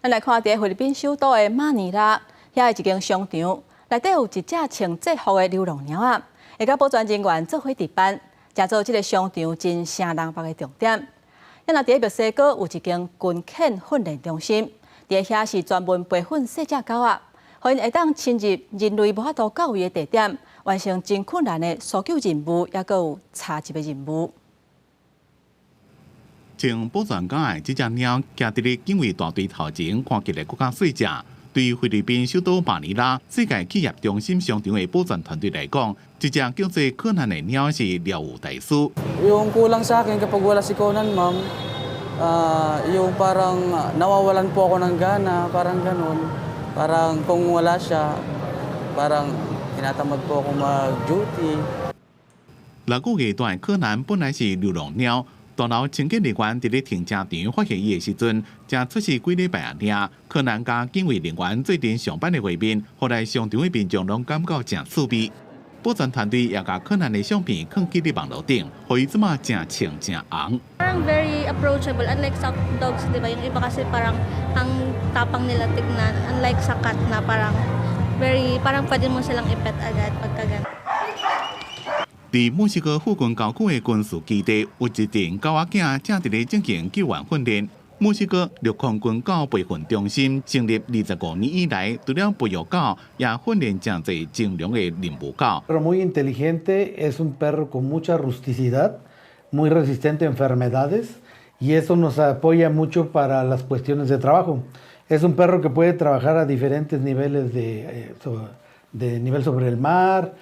咱來看佇菲律賓首都的馬尼拉，遐的一間商場內底有一隻穿制服的流浪貓仔，會佮保全人員做伙值班，成做這个商場真聲人目的重點。啊若佇墨西哥有一間軍犬訓練中心，佇遐是專門培訓細隻狗仔，予𪜶會當深入人類無法度到位的地點，完成真困難的搜救任務，猶閣有查緝的任務。穿保全狗的這隻貓，徛佇咧警衛大隊頭前，看起來閣較細隻。對菲律賓首都馬尼拉世界企業中心商場的保全團隊來講，這隻叫做柯南的貓是療癒大師。 Yung kulang sa akin kapag wala si Conan, ma'am, yung parang nawawalan po ako ng gana, parang ganun. Parang kung wala siya, parang tinatamad po ako mag-duty. 6個月大的柯南本來是流浪貓。大樓清潔人員佇咧停車場發現伊的時陣，才出世幾禮拜爾。柯南佮警衛人員做陣上班的畫面，予來商場的民眾攏感覺誠趣味。保全團隊也共柯南的相片囥佇咧網路頂，予伊這馬誠穿誠紅。 Parang very approachable, unlike sa dogs, di ba? Yung iba kasi parang ang tapang nila tignan, unlike sa cat na parang very, parang pwede mo silang ipet agad pagka ganun. 佇墨西哥附近郊區的軍事基地，有一群狗仔囝正佇咧進行救援訓練。墨西哥陸空軍狗培訓中心成立25年以來，除了培育狗，也訓練誠濟精良的任務狗。 Perro muy inteligente, es un perro con mucha rusticidad, muy resistente a enfermedades y eso nos apoya mucho para las cuestiones de trabajo. Es un perro que puede trabajar a diferentes niveles de nivel sobre el mar,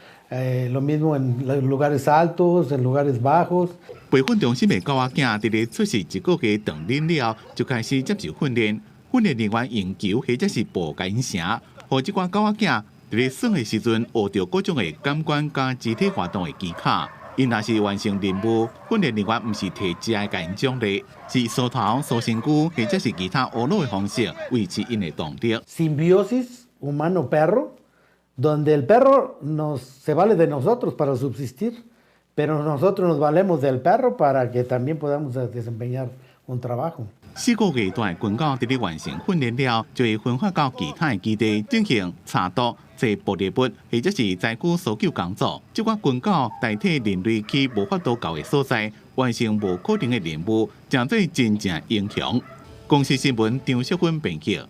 lo mismo en lugares altos, en lugares bajos. 培訓中心的狗仔囝佇咧出世一個月斷奶了，就開始接受訓練。訓練人員用球或者是布共𪜶繩，予這寡狗仔囝佇咧耍的時陣學著各種的感官佮肢體活動的技巧。𪜶若是完成任務，訓練人員毋是提食的共𪜶獎勵，是梳頭、梳身軀或者是其他娛樂的方式維持𪜶的動力。 Simbiosis humano-perro, donde el perro se vale de nosotros para subsistir, pero nosotros nos valemos del perro para que también podamos desempeñar un trabajo. 4個月大的軍狗佇咧完成訓練了，就會分發到其他的基地進行查毒、做爆裂物或者是災區搜救工作。這寡軍狗代替人類去無法度到的所在，完成無可能的任務，成做真正英雄。公視新聞張淑芬編輯。